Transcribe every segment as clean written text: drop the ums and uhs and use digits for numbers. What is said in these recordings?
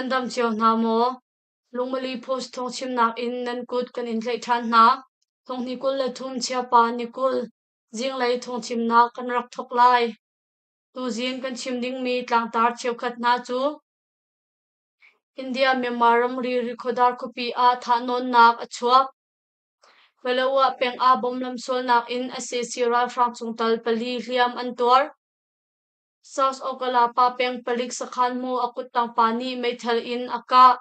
Nan dam cio hna maw? Lungmali Post thawngchimnak in nan kut kan in tlaih ṭhan hna. Thonghni 23 Chiapa ni 20 zinglei thawngchimnak kan rak thawk lai. Tuzing kan chim dingmi tlangtar cheukhat hna cu India-Myanmar ramri Rikhodar khuapi ah thahnawnnak a chuak. Palawa peng ah bom lamsualnak in sac ralhrang chungtel pali hliam an tuar. South Okkalapa peng palik sakhan-hmu a kuttang pa nih meithal in a kah.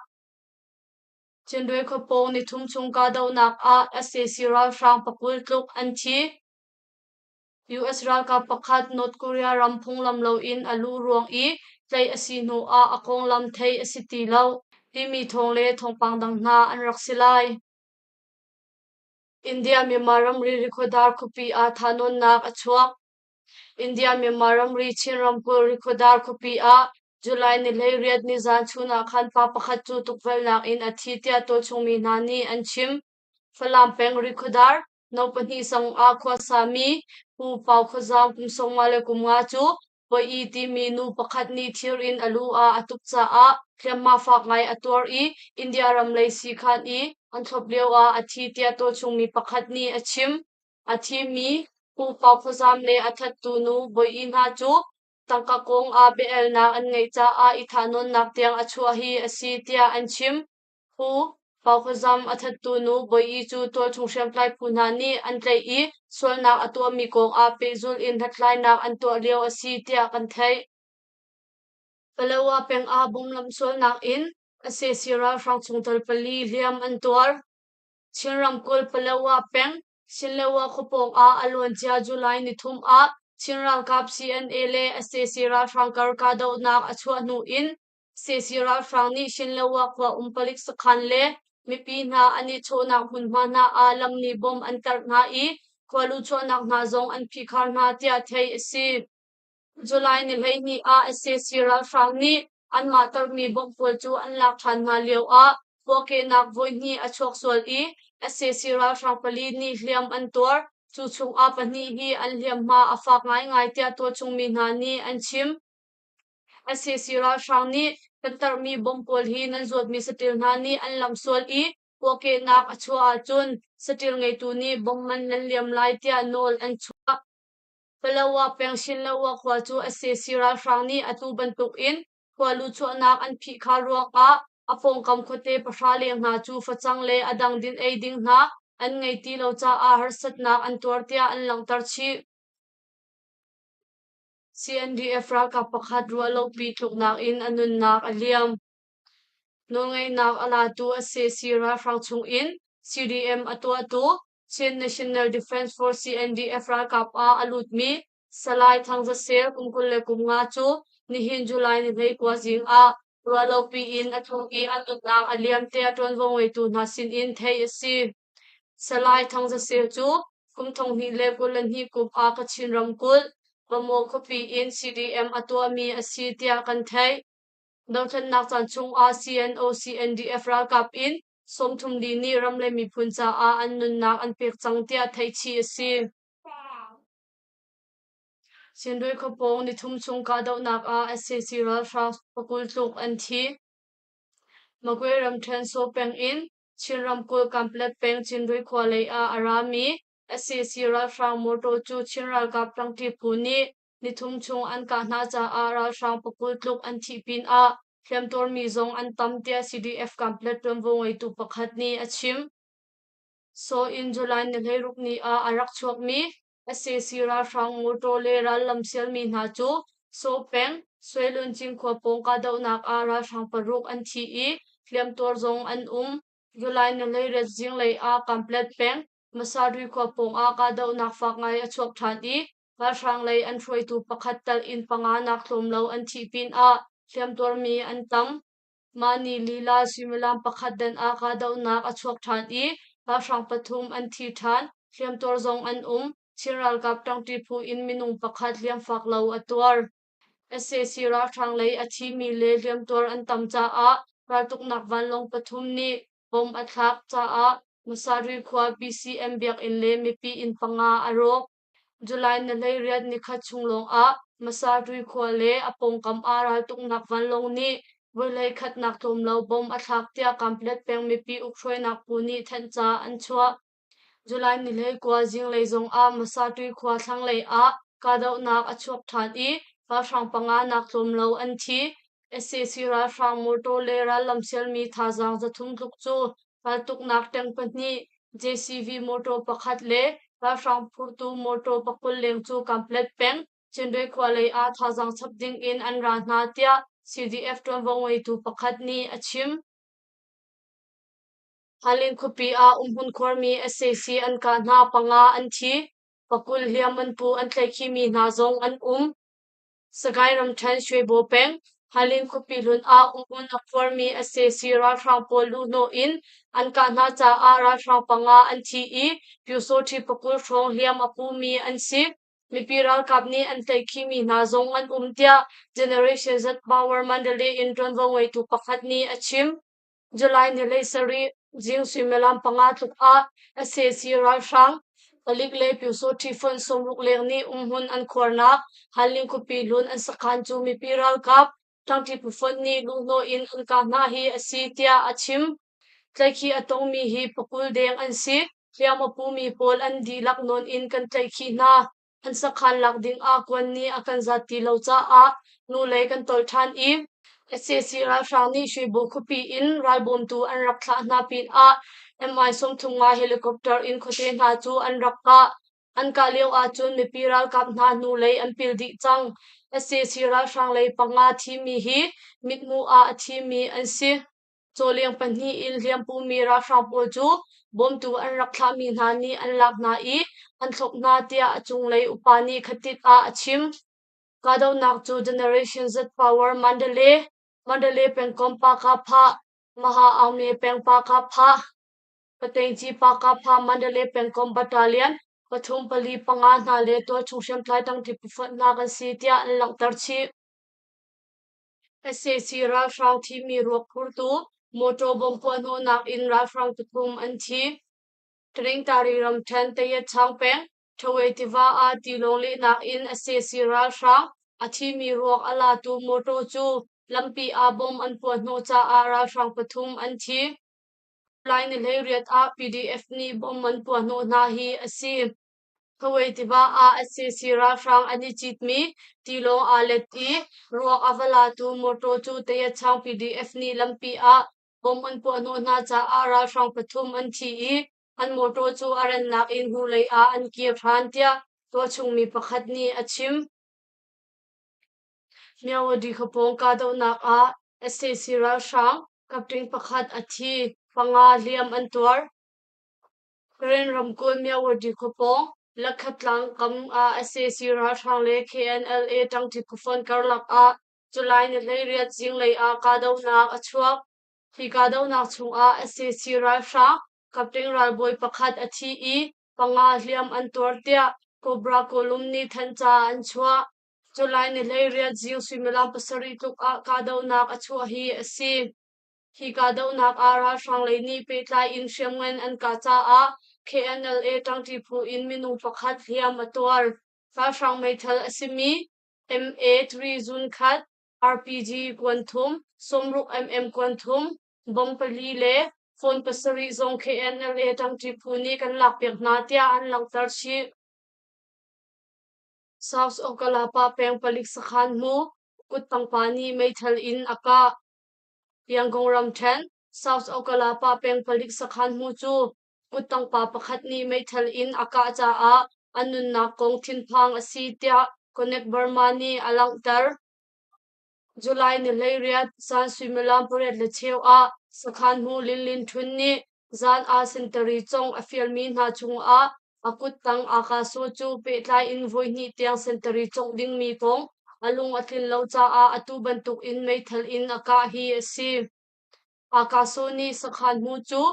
Cindwe khuapawng nithum chung kahdohnak ah sac ralhrang pakul tluk an thi. US ralkap pakhat North Korea ram phunglam loin a luh ruang i tlaih a si hnu ah a konglam theih a si ti lo timi thawng le thawngpang dang hna an rak si lai. India-Myanmar ramri Rikhodar khuapi ah thahnawnnak a chuak. India-Myanmar ramri Chin ramkulh Rikhodar khuapi ah July ni 18 nizan chun ah khan pa pakhat cu tukvelhnak in a thi tiah tualchungmi hna nih an chim. Falam peng Rikhodar no pahnih sang ah khuasami Pu Pau Khuazam kum 55 cu Poi timi nu pakhat nih thir in a lu ah a tuk caah hliamhma fak ngai a tuar i India ram lei siikhan i an thlop lio ah a thi tiah tualchungmi pakhat nih a chim. A thimi Pu Pau Khuazam le a thattu nu Bawi hna cu tangka kong ah bia-elnak an ngeih caah i thahnawnnak tiang a chuah hi a si tiah an chim. Pu Pau Khuazam a thattu nu Bawi cu tualchung hriamtlai phu hna nih an tlaih i sualnak a tuahmi kong ah pehzulh in hlathlainak an tuah lio a si tiah kan theih. Palawa peng ah bomb sualnak in sac ralhrang chungtel pali hliam an tuar. Chin ramkulh Palawa peng Sinlewa khuapawng ah a luancia July nithum ah Chin ralkap CNA le sac ralhrang kar kahdohnak a chuah hnu in sac ralhrang nih Shinlewa khua um palik sakhan le mipi hna an i chawhnak hmunhma hna ah lam nih bomb an tarh hna i khualu chuahnak hna zong an phihkhar hna tiah theih a si. July ni 12 ah sac ralhrang nih anmah tarhmi bomb pawl cu an lak ṭhan hna lio ah puahkehnak voihnih a chuak sual i sac ralhrang pali nih hliam an tuar. Cu chung ah pahnih hi an hliamhma a fak ngaingai tiah tualchungmi hna nih an chim. Sac ralhrang nih kan tarhmi bomb pawl hi nan zuatmi saṭil hna nih an lamh sual i puahkehnak a chuah ahcun saṭil ngeitu nih bomb man nan liam lai tiah nawl an chuah. Palawa peng Shinlawa khua cu sac ralhrang nih atu bantukin khualu chuahnak an phihkhar ruangah a pawngkam khuate pahra leng hna cu facang le a dang din ei ding hna an ngei ti lo caah harsatnak an tuar tiah an langhter chih. CNDF ralkap pakhat ruahlopi tluknak in a nunnak a liam. Nawlngeihnak a latu sac ralhrang chungin CDM a tuahtu Chin National Defense Force CNDF ralkap ah a lutmi Salai Thang Za Sel kum 25 cu nihin July ni 29 zing ah ruahlopi in a tlung i a nunnak a liam tiah ṭuanvo ngeitu hna sinin theih a si. Salai Thang Za Sel cu kum 2022 kum ah Kachin ramkulh, Bamaw khuapi in CDM a tuahmi a si tiah kan theih. Dothlennak caan chungah CNO CNDF ralkap in 30 li nih ram le miphun caah an nunnak an pek cang tiah theihchih a si. Cindui khuapawng nithum chung kahdohnak ah sac ralhrang pakul tluk an thi. Magwe ramṭhen Saw peng in Chin ramkulh Kanpetlet peng Cindui khua lei ah a rami sac ralhrang motor cu Chin ralkap ṭangṭi phu nih nithum chung an kah hna caah ralhrang pakul tluk an thih pinah hliamtuarmi zong an tam tiah CDF Kanpetlet ṭuanvo ngeitu pakhat nih a chim. Saw in July ni 16 ni ah a rak chuakmi sac ralhrang motor le rallam sialmi hna cu Saw peng, Suelun Cinkhua pawng kahdohnak ah ralhrang paruk an thi i hliamtuar zong an um. July ni 18 zinglei ah Kanpetlet peng, Masarui khua pawng ah kahdohnak fak ngai a chuak ṭhan i ralhrang lei an hruaitu pakhat tal in panga nak tlawm lo an thih pinah hliamtuarmi an tam. Mah ni lila suimilam pakhat dan ah kahdohnak a chuak ṭhan i ralhrang pathum an thi ṭhan, hliamtuar zong an um. Chin ralkap ṭangṭi phu in minung pakhat hliamfak lo a tuar. Sac ralhrang lei a thimi le hliamtuar an tam caah raltuknak vanlawng pathum nih bomb a thlak caah Masari khua BCM biakinn le mipi inn panga a rawk. July ni 18 nikhat chung lawngah Masari khua le a pawngkam ah raltuknak vanlawng nih. Vawlei khatnak tlawm lo bom a thlak tiah Kanpetlet peng mipi ukhruainak phu nih thanhca an chuah. July ni 19 zinglei zongah Masatui khua thlanglei ah kahdohnak a chuak ṭhan i ralhrang panga nak tlawm lo an thi. Sac ralhrang motor le rallam sialmi thazaang 300 tluk cu raltuknak tank pahnih, JCV motor pakhat le ralhrang phurtu motor 20 leng cu Kanpetlet peng Cindwe khua lei ah thazaang chap ding in an ra hna tiah CDF ṭuanvo ngeitu pakhat nih a chim. Halin khuapi ah umhmun khuarmi sac an kah hna panga an thi. 20 hliam an pu an tlaihkhihmi hna zong an um. Sagaing ramṭhen Shwebo peng Halin khuapi hlun ah umhmun a khuarmi sac ralhrang pawl luhhnawh in an kah hna caah ralhrang panga an thi i pyusawṭhi 20 hrawng hliam a pumi an si. Mipi ralkap nih an tlaihkhihmi hna zong an um tiah Generation Z Power Mandalay in ṭuanvo ngeitu pakhat nih a chim. July ni 17 zing suimilam 5 tluk ah sac ralhrang palik le pyusawṭhi fonh 60 leng nih umhmun an khuarnak Hanling khuapi hlun an sakhan cu mipi ralkap ṭangṭi phufonh nih luhhnawh in an kah hna hi a si tiah a chim. Tlaihkhih a tongmi hi pakul deng an si. Hliam a pumi pawl an dihlak nawn in kan tlaihkhih hna. An sakhan lak ding ah kuan nih a kan zat ti lo caah hnulei kan tolh ṭhan i sac ralhrang nih Shwebo khuapi in ralbawmtu an rak thlah hna pinah Mi 35 helicopter in khuate hna cu an rak kah. An kah lio ahcun mipi ralkap hna hnulei an pil dih cang. Sac ralhrang lei panga thimi hi mithmuh ah a thimi an si. Cawleng pahnih in hliampumi ralhrang pawl cu bawmtu an rak thlahmi hna nih an lak hna i an thlop hna tiah a cunglei upa nih khatit ah a chim. Kahdohnak cu Generation Z Power Mandalay, Mandalay pengkomh Pakapha, Maha Aungmye peng Pakapha, Patengci Pakapha Mandalay pengkomh Battalion pathum pali panga hna le tualchung hriamtlai ṭangṭi phufonh hna kan si tiah an langhter chih. Sac ralhrang thimi ruak phurtu mawṭaw bomb puahhnawhnak in ralhrang pathum an thi. Taningtari ramṭhen Tayatchang peng Ṭhawei tiva ah tilawng lehnak in sac ralhrang a thimi ruak a latu mawṭaw cu lampi ah bomb an puahhnawh caah ralhrang pathum an thi. Lai ni 18 ah PDF nih bomb an puahhnawh hna hi a si. Khawei tiva ah sac ralhrang an i citmi tilawng aa let i ruak a va latu mawṭaw cu Tayatchang PDF nih lampi ah bomb an puahhnawh hna caah ralhrang pathum an thi i an mawṭaw cu a rannak in hnulei ah an kir ṭhan tiah tualchungmi pakhat nih a chim. Myawaddy khuapawng kahdohnak ah sac ralhrang kapṭing pakhat a thi, panga hliam an tuar. Karen ramkulh Myawaddy khua pawng Lakhatlang kam ah sac ralhrang le KNLA ṭangṭi phufonh karlak ah July ni 18 zinglei ah kahdohnak a chuak. Hi kahdohnak chungah sac ralhrang kapṭing ralbawi pakhat a thi i panga hliam an tuar tiah Cobra Column nih thanhca an chuah. July ni 18 zing suimilam 7 tluk ah kahdohnak a chuah hi a si. Hi kahdohnak ah ralhrang lei nih pehtlai in hriamngan an kah caah KNLA ṭangṭi phu in minung pakhat hliam a tuar. Ralhrang meithal a simi MA3 zun khat, RPG kuan thum, 60 mm kuan thum, bomb pali le phone pasarih zong KNLA ṭangṭi phu nih kan lakpiak hna tiah an langhter chih. South Okkalapa peng palik sakhan hmu kuttangpa nih meithal in a kah. Yangon ramṭhen, South Okkalapa peng palik sakhan hmu cu kuttang pa pakhat nih meithal in a kah caah a nunnak kong thinphang a si tiah Connect Burma nih a langhter. July ni 18 zan suimilam 8:15 ah sakhan hmu Lin Lin Htun nih zan ah sentari cong a fialmi hna cungah a kuttang Akaso cu pehtlai in voihnih tiang sentari congh dingmi kong a lung a tlin lo caah atu bantuk in meithal in a kah hi a si. Akaso nih sakhan hmu cu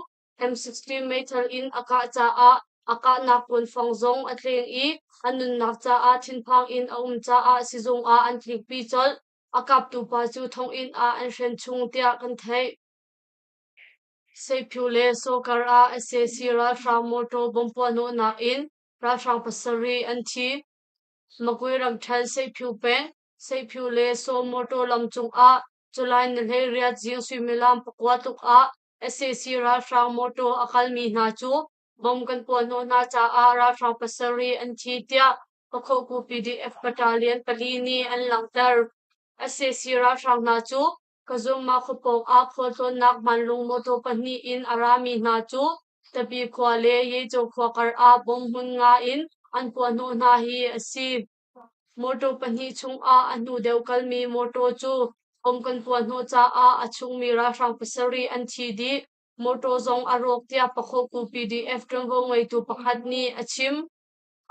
M16 meithal in a kah caah a kahnak kuanfang zong a tleng i a nunnak caah thinphang in a um caah sizung ah an tlikpi colh. A kaptu pa cu thonginn ah an hren chung tiah kan theih. Seiphu le Sawkar ah sac ralhrang mawṭaw bomb puahhnawhnak in ralhrang pasarih an thi. Magwe ramṭhen Seiphu peng, Seiphu le Saw mawṭaw lam cungah. July ni 18 zing suimilam 9 tluk ah sac ralhrang mawtaw a kalmi hna cu bomb kan puahhnawh hna caah ralhrang pasarih an thi tiah Pakhoku PDF battalion pali nih an langhter. Sac ralhrang hna cu Kazumma khuapawng ah khualtlawnnak hmanlung mawtaw pahnih in a rami hna cu Tapi khua le Yeco khua kar ah bomb hmun nga in an puahhnawh hna hi a si. Mawtaw pahnih chungah a hnu deuh kalmi mawtaw cu bomb kan puahhnawh caah a chungmi ralhrang pasarih an thi dih. Mawtaw zong a rawk tiah Pakhoku PDF ṭuanvo ngeitu pakhat nih a chim.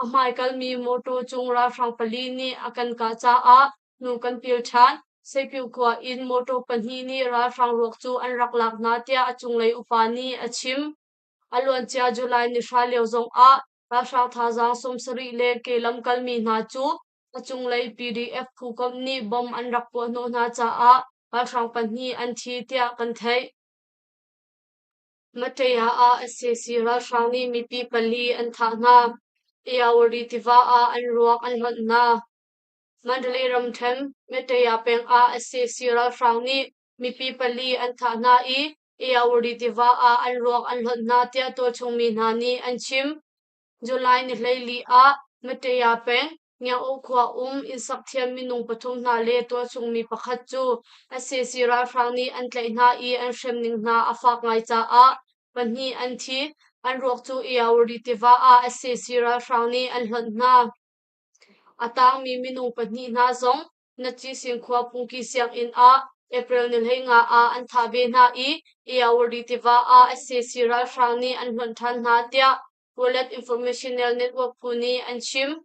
A hmai kalmi mawtaw cung ralhrang pali nih a kan kah caah hnu kan pil ṭhan. Seipyu khua in mawtaw pahnih nih ralhrang ruak cu an rak lak hna tiah a cunglei upa nih a chim. A luancia July ni hra lio zongah ralhrang thazaang 70 le ke lam kalmi hna cu a cunglei PDF phukomh nih bomb an rak puahhnawh hna caah ralhrang pahnih an thi tiah kan theih. Mataya ah sac ralhrang nih mipi pali an thah hna. Ayeyarwady tiva ah an ruak an hlonh hna. Mandalay ramṭhen Mataya peng ah sac ralhrang nih mipi pali an thah hna i Ayeyarwady tiva ah an ruak an hlonh hna tiah tualchung mi hna nih an chim. July ni 14 ah Mataya peng Ngiang-Oo khua um innsak thiam minung pathum hna le tualchung mi pakhat cu sac ralhrang nih an tlaih hna i an hremning hna a fak ngai caah pahnih an thi. An ruak cu Ayeyarwady tiva ah sac ralhrang nih an hlonh hna. A tangmi minung pahnih hna zong Natcisin khua Pungki sianginn ah April ni 15 ah an thah ve hna i Ayeyarwady tiva ah sac ralhrang nih an hlonh ṭhan hna tiah Wallet Informational Network phu nih an chim.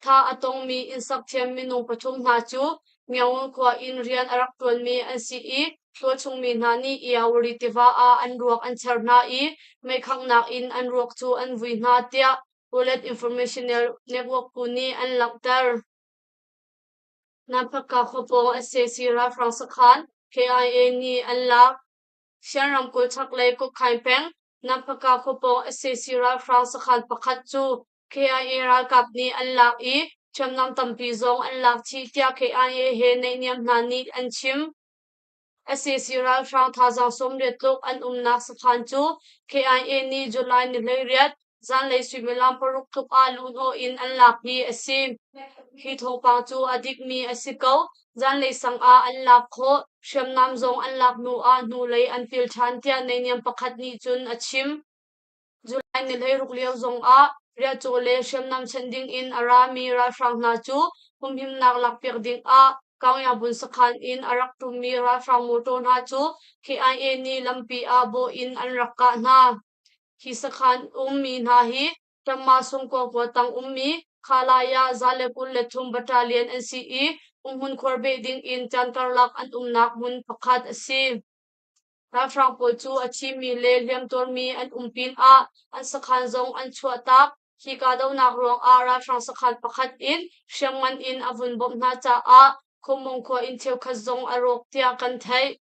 Thah a tongmi innsak thiam minung pathum hna cu Myangon khua in rian a rak ṭuanmi an si i tualchungmi hna nih Ayeyarwady tiva ah an ruak an char hna i meikhanghnak in an ruak cu an vui hna tiah Wallet Informational Network phu nih an langhter. Namphakka khuapawng sac ralhrang sakhan KIA nih an lak. Shan ramkulh chaklei Kukhain peng Namphaka khuapawng sac ralhrang sakhan pakhat cu KIA ralkap nih an lak i hriamnam tampi zong an lak chih tiah KIA he naihniam hna nih an chim. Sac ralhrang thazaang 80 tluk an umnak sakhan cu KIA nih July ni 18 zanlei suimilam 6 tluk ah luhhnawh in an lak hi a si. Hi thawngpang cu a dikmi a si ko. Zanlei sang ah an lak khawh. Hriamnam zong an lak hnu ah hnulei an pil ṭhan tiah naihniam pakhat nih cun a chim. July ni 16 lio zong ah riahcaw le hriamnam chanh ding in a rami ralhrang hna cu humhimnak lakpiak ding ah Kaungyabun sakhan in a rak ṭummi ralhrang motor hna cu KIA nih lampi ah bawh in an rak kah hna. Hi sakhan ummi hna hi Ṭamma Sungkua khua tang ummi Khalaya 123 Battalion an si i umhmun khuarbeh ding in caan karlak an umnak hmun pakhat a si. Ralhrang pawl cu a thimi le hliamtuarmi an um pinah an sakhan zong an chuahtak. Hi kahdohnak ruangah ralhrang sakhan pakhat in hriamngan in a vun bawmh hna caah Khuamong khua inn cheukhat zong a rawk tiah kan theih.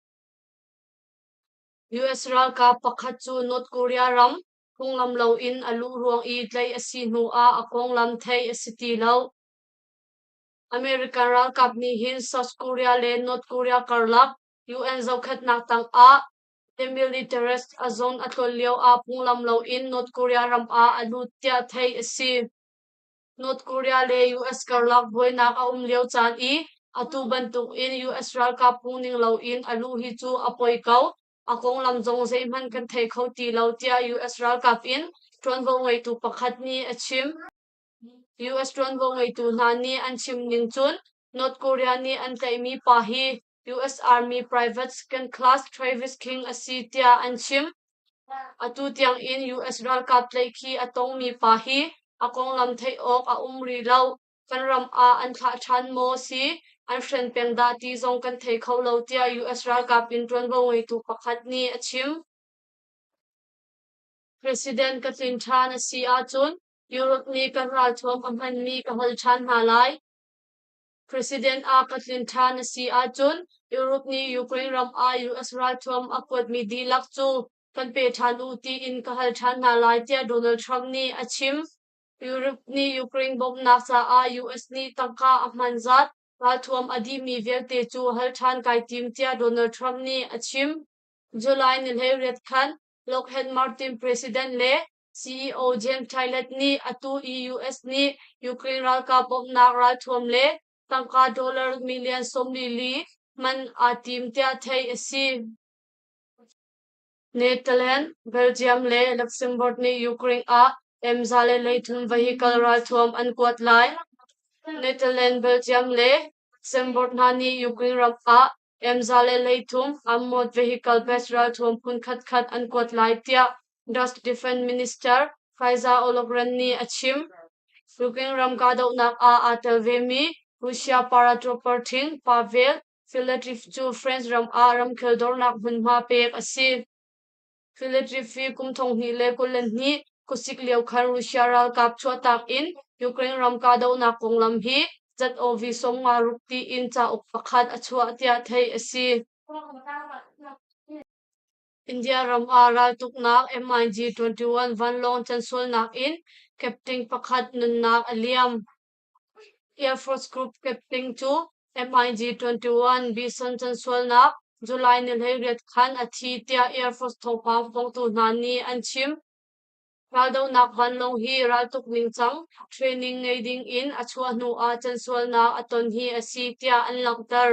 US ralkap pakhat cu North Korea ram phunglam loin a luh ruang i tlaih a si hnu ah a konglam theih a si ti lo. American ralkap nih hin South Korea le North Korea karlak UN zohkhenhnak tangah demilitarized a zone a tlawn lio ah phunglam loin North Korea ram ah a lut tiah theih a si. North Korea le US karlak buainak a um lio caan i atu bantukin US ralkap phungning loin a luh hi cu a poi ko. A konglam zong zeihmanh kan thei kho ti lo tiah US ralkap in ṭuanvo ngeitu pakhat nih a chim. US ṭuanvo ngeitu hna nih an chim ning cun North Korea nih an tlaihmi pa hi US Army Private Second Class Travis King a si tiah an chim. Atu tiang in US ralkap tlaihkhih a tongmi pa hi a konglam theih awk a um rih lo. Kan ram ah an thlah ṭhan maw si, an hren peng dah ti zong kan thei kho lo tiah US ralkap in ṭuanvo ngeitu pakhat nih a chim. President ka tlin ṭhan a si ahcun Europe nih kan ralthuam a hmanmi ka hal ṭhan hna lai. President ah ka tlin ṭhan a si ahcun Europe nih Ukraine ram ah US ralthuam a kuatmi dihlak cu kan pe ṭhan u tiin ka hal ṭhan hna lai tiah Donald Trump nih a chim. Europe nih Ukraine bawmhnak caah US nih tangka a hman zat. Ralthuam a dihmi vialte cu hal ṭhan kai tim tiah Donald Trump nih a chim. July ni 18 khan Lockheed Martin President le CEO James Taylor nih atu i US nih Ukraine ralkap bawmhnak ralthuam le tangka dollar million 44 hman aa tim tiah theih a si. Netherlands, Belgium le Luxembourg nih Ukraine ah M130 vehicle ralthuam an kuat lai. Netherlands, Belgium le Luxembourg hna nih Ukraine ram ah M130 armored vehicle based ralthuam phun khatkhat an kuat lai tiah Dutch Defense Minister Kajsa Ollongren nih a chim. Ukraine ram kahdohnak ah aa tel vemi Russia paratrooper ṭhing Pavel Filadelf cu France ram ah ramkhel dornak hmunhma pek a si. Filadelf hi kum 2022 khuasik lio khan Russia ralkap chuahtak in Ukraine ram kahdohnak konglam hi ZOV 56 tiin cauk pakhat a chuah tiah theih a si. India ram ah raltuknak MiG-21 vanlawng cansualnak in captain pakhat nunnak a liam. Air Force Group Captain cu MiG-21 Bison cansualnak July ni 18 khan a thi tiah Air Force thawngpang pawngtu hna nih an chim. Raldohnak vanlawng hi raltuk ningcang training ngei ding in a chuah hnu ah cansualnak a ton hi a si tiah an langhter.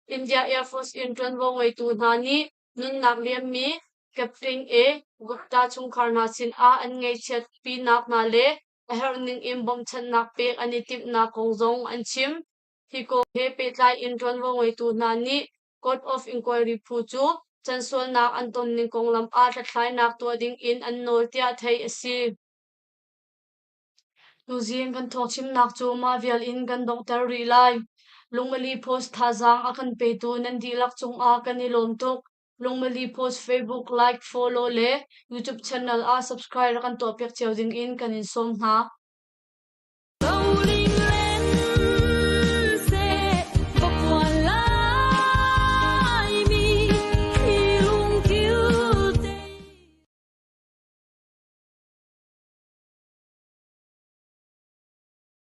India Air Force in ṭuanvo ngeitu hna nih nunnak liammi Captain A. Gupta chungkhar hna sinah an ngaihchiatpinak hna le a herh ning in bawmchanhnak pek an i timhnak kong zong an chim. Hi kong he pehtlai in ṭuanvo ngeitu hna nih Court of Inquiry phu cu cansualnak an tonning konglam ah hlathlainak tuah ding in an nawl tiah theih a si. Tuzing kan thawngchimnak cu mah vial in kan donghter rih lai. Lungmali Post thazaang a kan petu nan dihlak cungah kan i lawm tuk. Lungmali Post Facebook like, follow le YouTube channel ah subscribe rak kan tuahpiak cio ding in kan in sawm hna.